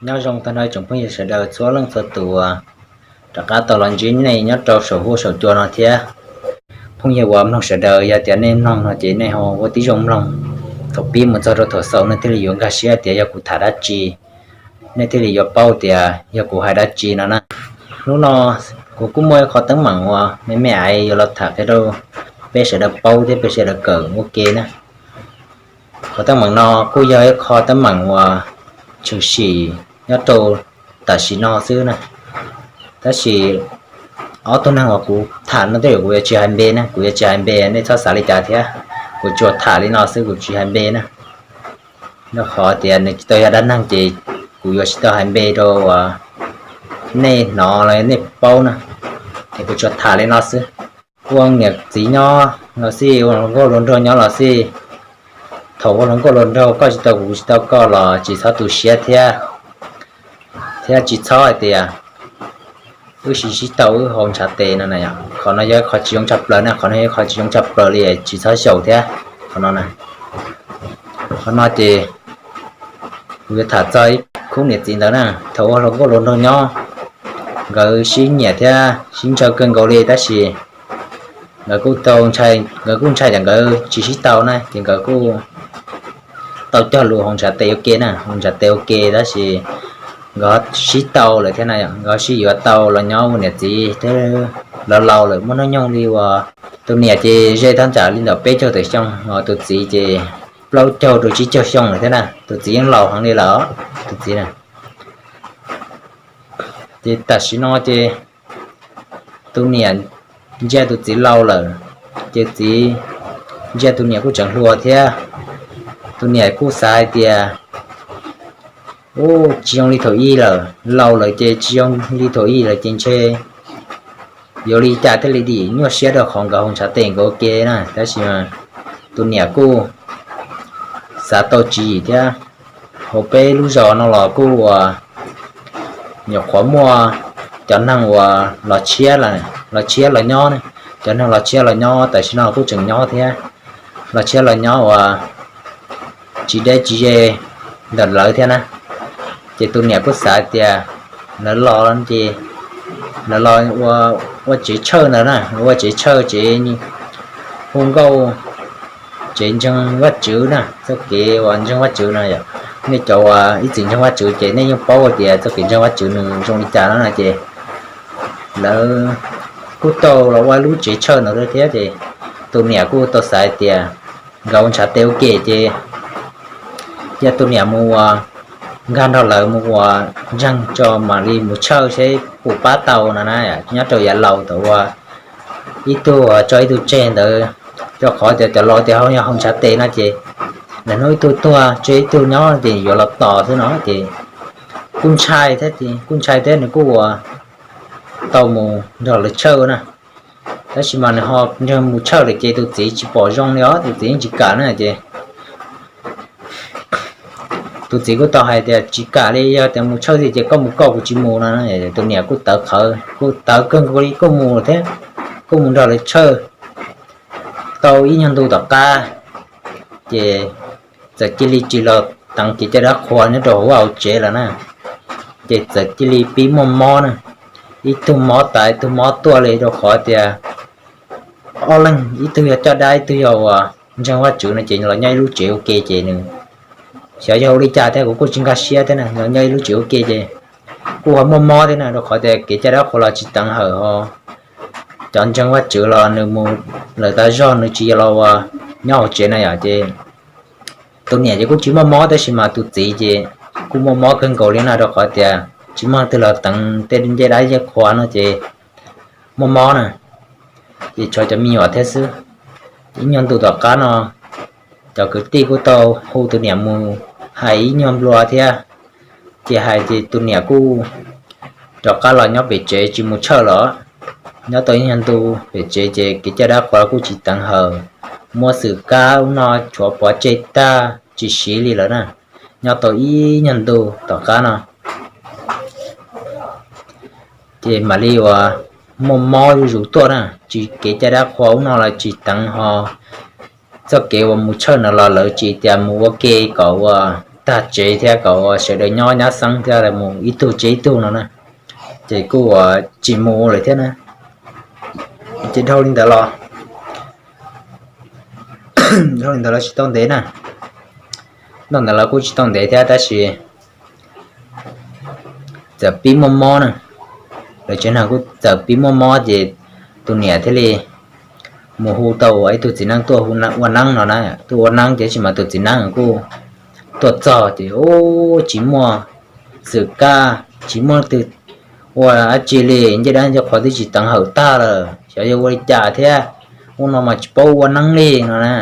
Nyob zoo tag nrho tsoom phooj ywg sawv daws txhua leej txhua tus uas rov qab tau los ntsib nej nyob rau saum huab saum cua no thiab. Phooj ywg uas mloog sawv daws, yog tias nej mloog no ces nej ho ua tib zoo mloog thaum pib mus txog rau thaum xaus, nej thiaj li yuav nkag siab tias yog kuv tham dab tsi, nej thiaj li yuav paub tias yog kuv hais dab tsi no na. Hnub no kuv kuj muaj ib qho teeb meem uas me me ais yuav los tham qhia rau peb sawv daws paub thiab peb sawv daws kawm ua ke na. Qhov teeb meem no kuj yog ib qho teeb meem uas tshwm sim nyob rau tam sim no xwb na. Tab sis ob tug neeg uas kuv tham no tej zaum kuv yuav tsis hais npe na, kuv yuav tsis hais npe, nej txhob xav li cas thiab. Kuv tsuas tham li no xwb, kuv tsis hais npe na. Rau qhov tias nws tsis tau yog dab neeg ces kuv yuav tsis tau hais npe rau uas nej hnov los nej paub na. Ces kuv tsuas tham li no xwb. Ua niam txiv nyob los xij, ua hluas nkauj hluas nraug nyob los xij, thaum ua hluas nkauj hluas nraug koj tsis tau kuv, kuv tsis tau koj los tsis txhob tu siab thiab, thiab tsis txhob hais tias wb sib sib tau wb haus ntshav tes no na. Qhov no yog qhov tsis zoo tshaj plaws na, qhov no yog qhov tsis zoo tshaj plaws li, tsis txhob xyaum thiab qhov no na. Qhov no ces kuv yuav tham txog ib khub niam txiv ntawd na. Thaum ua hluas nkauj hluas nraug nyob, nkawd sib nyiam thiab sib ntshaw kawg nkaus li, tab sis nkawd kuj tau, nkawd kuj ntshai tias nkawd tsis sib tau na, ces nkawd kuj tau cog lus haus ntshav tes ua ke na, haus ntshav tes ua ke, tab sis nkawd sib tau lawm thiab na, nkawd sib yuav tau los nyob ua niam txiv thiab, los laus lawm muaj hnub nyoog li uas tus niam ces ze thaj tsam li ntawm peb caug tawm xyoo, ho tus txiv ces plaub caug rau tsib caug xyoo lawm thiab na, tus txiv yeej laus heev li lawm, tus txiv na. Ces tam sim no ces tus niam ntsia tus txiv laus lawm, ces txiv ntsia tus niam kuj tseem hluas thiab. Tus niam kuj xav hais tias, u, tsis zoo li thaum ub lawm, laus lawm ces tsis zoo li thaum ub lawm ces ntshe yuav li cas thiaj li dim nyuaj siab rau qhov nkawd haus ntshav tes nkawd ua ke na. Tab sis mas tus niam kuj xav tau tswv yim thiab. Hauv peb lub zos no los kuj uas nyuam qhuav muaj cov neeg uas los tshiab, los tshiab los nyob, cov neeg los tshiab los nyob tam sim no kuj tseem nyob thiab, los tshiab los nyob uas tsis deb tsis ze ntawm lawv thiab na. Ces tus niam kuj xav tias lawv los ces lawv los ua tsev church ntawd na, ua tsev church, tsev hu nkauj, tsev ntseeg Vajtswv na, txoj kev uas ntseeg Vajtswv na yom. Nej cov uas ib txwm ntseeg Vajtswv ces nej yeej paub tias txoj kev ntseeg Vajtswv nws zoo li cas no na. Ces lawv kuj tau los ua lub tsev church ntawd thiab, ces tus niam kuj tau xav tias nkawd ua ntshav tes ua ke ces cia tus niam mus ua, nkag nrog lawv mus ua ntseeg tso mam li mus church seb puas pab tau no na. Nyob rau yav laus thaum uas ib tug tso ib tug tseg ntawd, rau qhov tias cov laus tias yog haus ntshav tes no ces lwm hnub ib tug tuag tseg ib tug nyob ces yuav los tos xwb no ces kuj ntshai thiab, kuj ntshai thiab nws kuj ua tau mus nrog lawv church na. Tab sis mas nws ho mus church lawm ces tus txiv tsis pom zoo li os, tus txiv yeej tsis kam na ces tus txiv kuj tau hais tias tsis kam li, yog tias mus church tiag ces koj mus koj, kuv tsis mus no. Tus niam kuj tawv qhawv, kuj tawv kawg nkaus li, kuj mus thiab, kuj mus nrog lawv church tau ib nyuag ntu tom qab ces txawm cia li tsis los teev kev cai dab qhuas nyob rau hauv vaj hauv tsev lawm na. Ces txawm cia li pib muaj mob na, ib tug mob tas ib tug mob tuaj li, rau qhov tias ob leeg ib tug yog coj dab ib tug yog uas ntseeg Vajtswv no ces los nyob ib lub tsev ua ke ces nws xyov yog ua li cas thiab kuv kuj tsis nkag siab thiab na, los nyob ib lub tsev ua ke ces kuj ho muaj mob thiab na, rau qhov tias kev cai dab qhuas los tsis teev hawm ho cov ntseeg Vajtswv los nws mus lawm tas zog, nws tsis yog los uas nyob hauv tsev na yom. Ces tus niam ces kuj tsis muaj mob, tab sis mas tus txiv ces kuj muaj mob kawg nkaus li na, rau qhov tias tsis muaj leej twg los teev tej ncej dab ncej qhua no ces muaj mob na. Ces tshuav cov me nyuam thiab xwb. Ib nyuag ntu tom qab no cov kwv tij kuj tau hu tus niam mus hais ib nyuag nplua thiab, ces hais ces tus niam kuj rov qab los nyob pem tsev tsis mus church lawm. Nyob tau ib nyuag ntu pem tsev ces kev cai dab qhuas kuj tsis teev hawm, muab xwm kab ub no tshuav pov tseg tag tsis siv li lawm na. Nyob tau ib nyuag ntu tom qab no ces mam li uas muaj mob zuj zus tuaj na, tsis, kev cai dab qhuas ub no los tsis teev ho txoj kev uas mus church no los lawv tsis tias mus ua ke kom uas tag tsev thiab kom sawv daws nyob nyab xeeb thiab mus ib tug tsev ib tug no na, ces kuj ua tsis mus lawm thiab na. Ces dhau li ntawd los, dhau li ntawd los tsis tau ntev na, dhau ntawd los kuj tsis tau ntev thiab tab sis txawm pib muaj mob na, lawv tsev neeg kuj txawm pib muaj mob ces tus niam thiaj li mus hu tau ib tug txiv neeb tuaj ua neeb no na, tuaj ua neeb ces tsis mas tus txiv neeb kuj tuaj txog ces ub tsis muaj xwm kab, tsis muaj twg ua dab tsi li, ncej dab ncej qhua twb tsis teev hawm tag lawm, xyov yog ua li cas thiab, ub no mas tsis paub ua neeb li no na.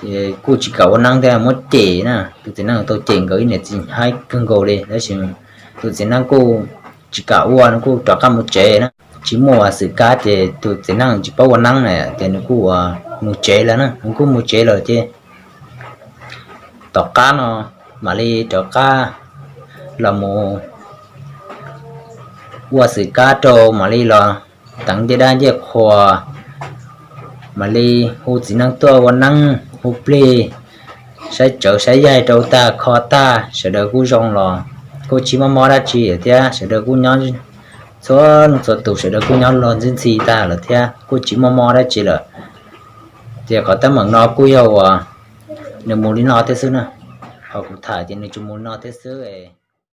Ces kuj tsis kam ua neeb thiab muab cem na, tus txiv neeb tau cem nkawd ib niam txiv haib kawg nkaus li tab sis tus txiv neeb kuj tsis kam ua, nws kuj rov qab mus tsev na. Tsis muaj xwm kab ces tus txiv neeb tsis paub ua neeb na ces nws kuj mus tsev lawm na, nws kuj mus tsev lawm ces tom qab no mam li rov qab los mus ua xwm kab rau, mam li los teev ncej dab ncej qhua, mam li hu txiv neeb tuaj ua neeb, hu plig, saib tsawv saib yaig rau tag kho tag sawv daws kuj zoo los kuj tsis muaj mob dab tsi thiab, sawv daws kuj nyob txhua leej txhua tus sawv daws kuj nyob luag ntxhi ntxhi tag lawm thiab kuj tsis muaj mob dab tsi lawm. Ces qhov teeb meem no kuj yog uas nws mus li no thiab xwb na, qhov kuv tham ces nws tsuas mus li no thiab xwb.